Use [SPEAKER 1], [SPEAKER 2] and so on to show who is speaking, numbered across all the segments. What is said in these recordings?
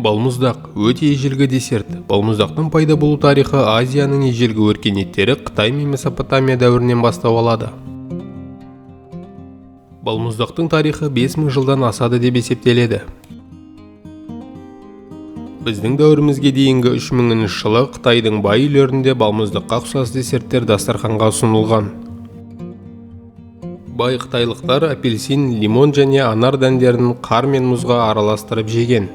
[SPEAKER 1] Балмұздақ – өте ежелгі десерт. Балмұздақтың пайда болу тарихы Азияның ежелгі өркениеттері Қытай мен Месопотамия дәуірінен бастау алады. Балмұздақтың тарихы 5000 жылдан асады деп есептеледі. Біздің дәуірімізге дейінгі 3000 жылы Қытайдың бай үйлерінде балмұздаққа ұқсас десерттер дастарханға ұсынылған. Бай қытайлықтар апельсин, лимон және анар дәндерін қар мен мұзға араластырып жеген.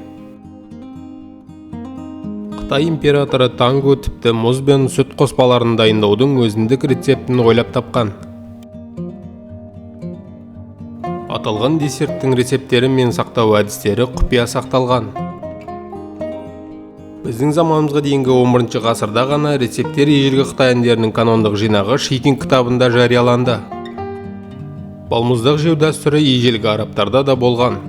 [SPEAKER 1] Қытай императоры Тангу тіпті мұз бен сүт қоспаларын дайындаудың өзіндік рецептін ойлап тапқан. Аталған десерттің рецепттері мен сақтау әдістері құпия сақталған. Біздің заманымызға дейінгі 11 ғасырда ғана рецепттер ежелгі қытай әндерінің канондық жинағы Шикин кітабында жарияланды. Балмұздақ жеу дәстүрі ежелгі арабтарда да болған.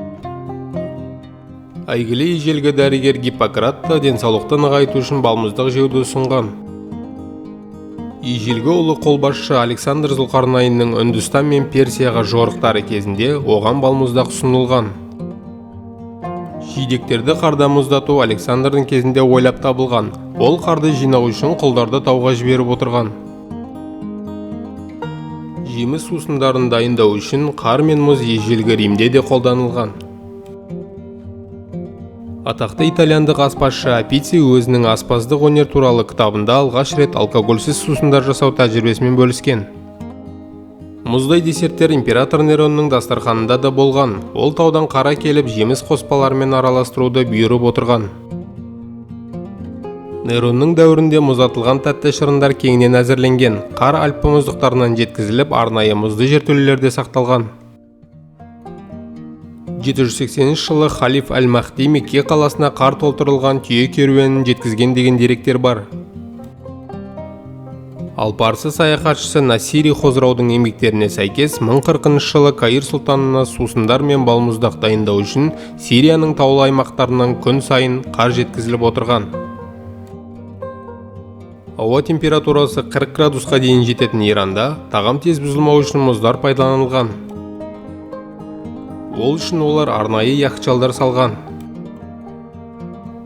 [SPEAKER 1] Әйгілі ежелгі дәрігер Гиппократ та денсаулықты нығайту үшін балмұздақ жеуді ұсынған. Ежелгі ұлы қолбасшы Александр Зұлқарнайынның Үндістан мен Персияға жорықтары кезінде оған балмұздақ ұсынылған. Жидектерді қарда мұздату Александрдың кезінде ойлап табылған. Ол қарды жинау үшін құлдарды тауға жіберіп отырған. Жеміс сусындарын дайындау үшін қар мен мұз ежелгі Римде де қолданылған. Атақты итальяндық аспазшы Апици өзінің аспаздық өнер туралы кітабында алғаш рет алкогольсіз сусындар жасау тәжірибесімен бөліскен. Мұздай десерттер император Неронның дастарханында да болған. Ол таудан қар әкеліп, жеміс қоспаларымен араластыруды бұйырып отырған. Неронның дәуірінде мұздатылған тәтті шырындар кеңінен әзірленген. Қар Альпі мұздықтарынан жеткізіліп, арнайы мұзды жертөлелерде сақталған. 780 жылы халиф әл-Махди Мекке қаласына қар толтырылған түйе керуенін жеткізген деген деректер бар. Ал парсы саяхатшысы Насири Хозраудың еңбектеріне сәйкес, 1040 жылы Каир сұлтанына сусындар мен балмұздақ дайындау үшін Сирияның таулы аймақтарынан күн сайын қар жеткізіліп отырған. Ауа температурасы 40 градусқа дейін жететін Иранда тағам тез бұзылмау үшін мұздар пайдаланылған. Ол үшін олар арнайы яхчалдар салған.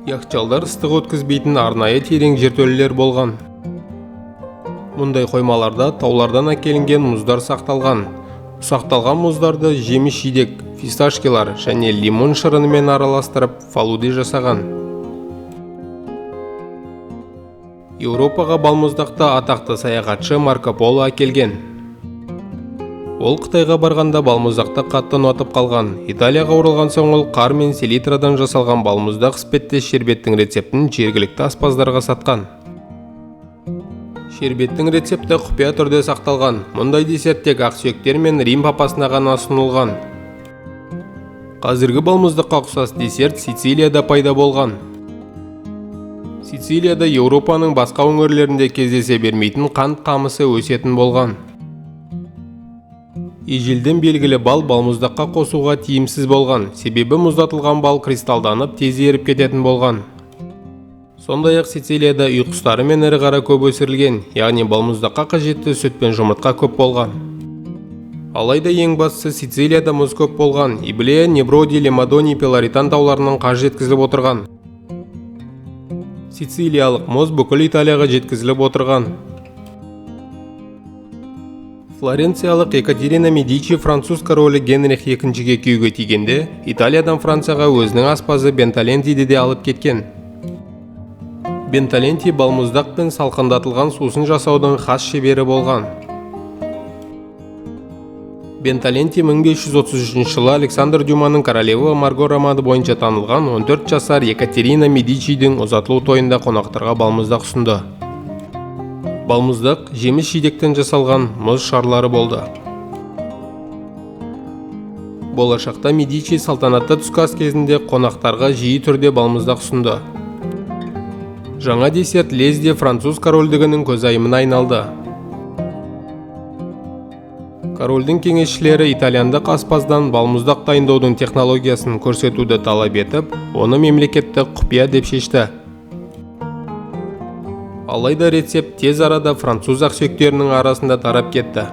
[SPEAKER 1] Яхчалдар ыстық өткізбейтін арнайы терең жертөлелер болған. Мұндай қоймаларда таулардан әкелінген мұздар сақталған. Ұсақталған мұздарды жеміс-жидек, фисташкилар және лимон шырынымен араластырып, фалуде жасаған. Еуропаға балмұздақты атақты саяхатшы Марко Поло әкелген. Ол Қытайға барғанда балмұздақты қатты ұнатып қалған. Италияға оралған соң ол қар мен селитрадан жасалған балмұздақ іспеттес шербеттің рецептін жергілікті аспаздарға сатқан. Шербеттің рецепті құпия түрде сақталған. Мұндай десерт тек ақсүйектер мен Рим папасына ғана ұсынылған. Қазіргі балмұздаққа ұқсас десерт Сицилияда пайда болған. Сицилияда Еуропаның басқа өңірлерінде кездесе бермейтін қант қамысы өсетін болған. Ежелден белгілі бал балмұздаққа қосуға тиімсіз болған, себебі мұздатылған бал кристалданып тез еріп кететін болған. Сондай-ақ Сицилияда үй құстары мен ірі қара көп өсірілген, яғни балмұздаққа қажетті сүт пен жұмыртқа көп болған. Алайда ең бастысы, Сицилияда мұз көп болған. Иблея, Неброди, Лемадони, Пеларитан тауларынан қар жеткізіліп отырған. Сицилиялық мұз бүкіл Италияға жеткізіліп отырған. Флоренциялық Екатерина Медичи француз королі Генрих II-ге күйеуге тигенде, Италиядан Францияға өзінің аспазы Бенталентиді де алып кеткен. Бенталенти балмұздақ пен салқындатылған сусын жасаудың хас шебері болған. Бенталенти 1533 жылы Александр Дюманың «Королева Марго» романы бойынша танылған 14 жасар Екатерина Медичидің ұзатылу тойында қонақтарға балмұздақ ұсынды. Балмұздақ жеміс-жидектен жасалған мұз шарлары болды. Болашақта Медичи салтанатты түскі ас кезінде қонақтарға жиі түрде балмұздақ ұсынды. Жаңа десерт лезде француз корольдігінің көзайымына айналды. Корольдің кеңесшілері итальяндық аспаздан балмұздақ дайындаудың технологиясын көрсетуді талап етіп, оны мемлекеттік құпия деп шешті. Алайда рецепт тез арада француз ақсүйектерінің арасында тарап кетті.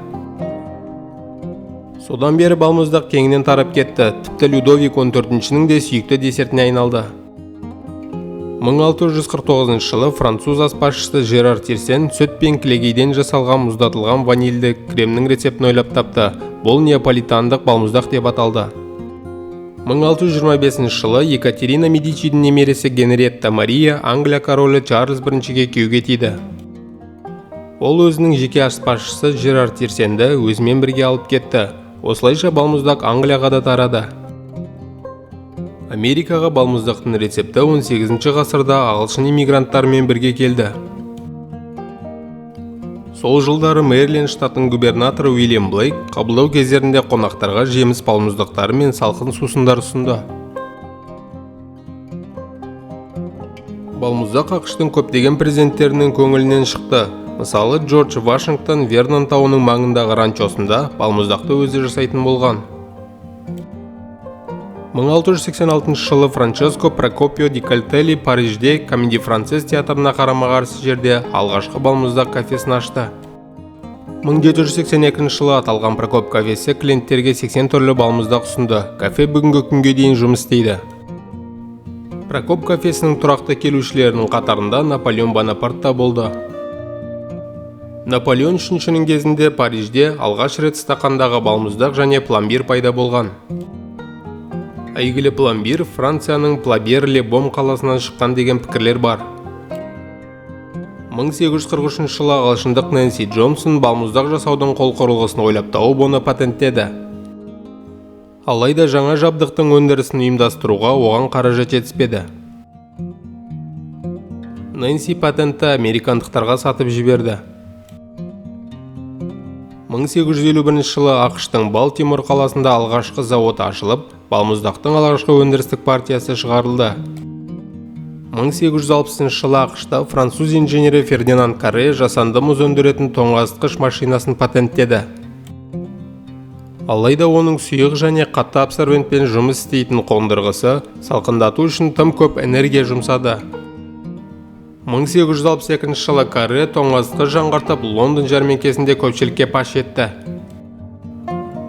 [SPEAKER 1] Содан бері балмұздақ кеңінен тарап кетті, тіпті Людовик XIV-нің де сүйікті десертіне айналды. 1649 жылы француз аспазшысы Жерар Тирсен сүт пен кілегейден жасалған мұздатылған ванильді кремнің рецептін ойлап тапты. Бұл неаполитандық балмұздақ деп аталды. 1625 жылы Екатерина Медичидің немересі Генриетта Мария Англия королі Чарльз I-ге күйеуге тиді. Ол өзінің жеке аспазшысы Жерар Тирсенді өзімен бірге алып кетті. Осылайша балмұздақ Англияға да тарады. Америкаға балмұздақтың рецепті 18 ғасырда ағылшын иммигранттарымен бірге келді. Сол жылдары Мэриленд штатының губернаторы Уильям Блейк қабылдау кездерінде қонақтарға жеміс балмұздақтары мен салқын сусындар ұсынды. Балмұздақ АҚШ-тың көптеген президенттерінің көңілінен шықты. Мысалы, Джордж Вашингтон Вернон тауының маңындағы ранчосында балмұздақты өзі жасайтын болған. 1686 жылы Франческо Прокопио ди Кальтелли Парижде Комеди Францез театрына қарама-қарсы жерде алғашқы балмұздақ кафесін ашты. 1782 жылы аталған Прокоп кафесі клиенттерге 80 түрлі балмұздақ ұсынды. Кафе бүгінгі күнге дейін жұмыс істейді. Прокоп кафесінің тұрақты келушілерінің қатарында Наполеон Бонапарт та болды. Наполеон III кезінде Парижде алғаш рет стақандағы балмұздақ және пломбир пайда болған. Әйгілі пломбир Францияның Плабьер-ле-Бом қаласынан шыққан деген пікірлер бар. 1843 жылы ағылшындық Нэнси Джонсон балмұздақ жасаудың қол құрылғысын ойлап тауып, оны патенттеді. Алайда жаңа жабдықтың өндірісін ұйымдастыруға оған қаражат жетіспеді. Нэнси патентті американдықтарға сатып жіберді. 1851 жылы АҚШ-тың Балтимор қаласында алғашқы зауыт ашылып, балмұздақтың алғашқы өндірістік партиясы шығарылды. 1860 жылы АҚШ-та француз инженері Фердинанд Карре жасанды мұз өндіретін тоңазытқыш машинасын патенттеді. Алайда оның сұйық және қатты абсорбентпен жұмыс істейтін қондырғысы салқындату үшін тым көп энергия жұмсады. 1862 жылы Карре тоңазытқыш жаңғыртып, Лондон жәрмеңкесінде көпшілікке паш етті.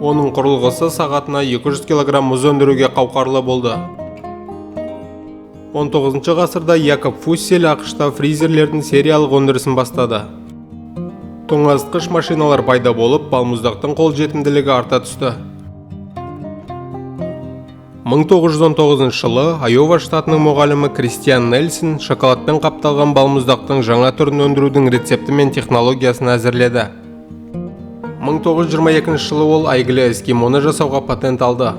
[SPEAKER 1] Оның құрылғысы сағатына 200 кг мұз өндіруге қауқарлы болды. 19 ғасырда Якоб Фуссель АҚШ-та фризерлердің сериялық өндірісін бастады. Тоңазытқыш машиналар пайда болып, балмұздақтың қолжетімділігі арта түсті. 1919 жылы Айова штатының мұғалімі Кристиан Нельсон шоколадпен қапталған балмұздақтың жаңа түрін өндірудің рецепті мен технологиясын әзірледі. 1922 жылы ол әйгілі эскимоны жасауға патент алды.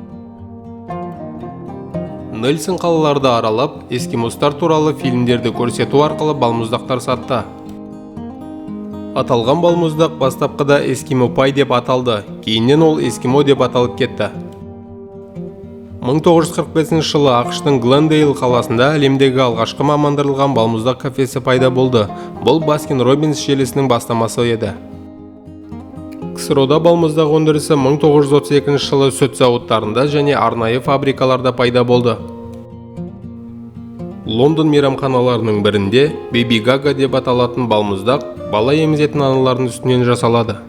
[SPEAKER 1] Нельсон қалаларды аралап, эскимостар туралы фильмдерді көрсету арқылы балмұздақтар сатты. Аталған балмұздақ бастапқыда эскимо пай деп аталды, кейіннен ол эскимо деп аталып кетті. 1945 жылы АҚШ-тың Глендейл қаласында әлемдегі алғашқы мамандандырылған балмұздақ кафесі пайда болды. Бұл Баскин Робинс желісінің бастамасы еді. КСРО-да балмұздақ өндірісі 1932 жылы сүт зауыттарында және арнайы фабрикаларда пайда болды. Лондон мейрамханаларының бірінде Бэби Гага деп аталатын балмұздақ бала емізетін аналардың үстінен жасалады.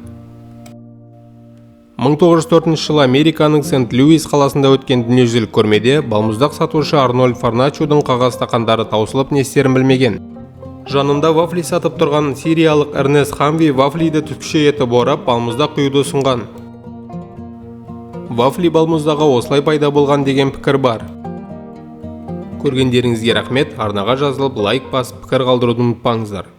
[SPEAKER 1] 1904 жылы Американың Сент-Луис қаласында өткен дүниежүзілік көрмеде балмұздақ сатушы Арнольд Фарначудың қағаз стақандары таусылып, не істерін білмеген. Жанында вафли сатып тұрған сириялық Эрнест Хамви вафлиді түтікше етіп орап, балмұздақ құюды ұсынған. Вафли балмұздағы осылай пайда болған деген пікір бар. Көргендеріңізге рахмет. Арнаға жазылып, лайк басып, пікір қалдыруды ұмытпаңыздар.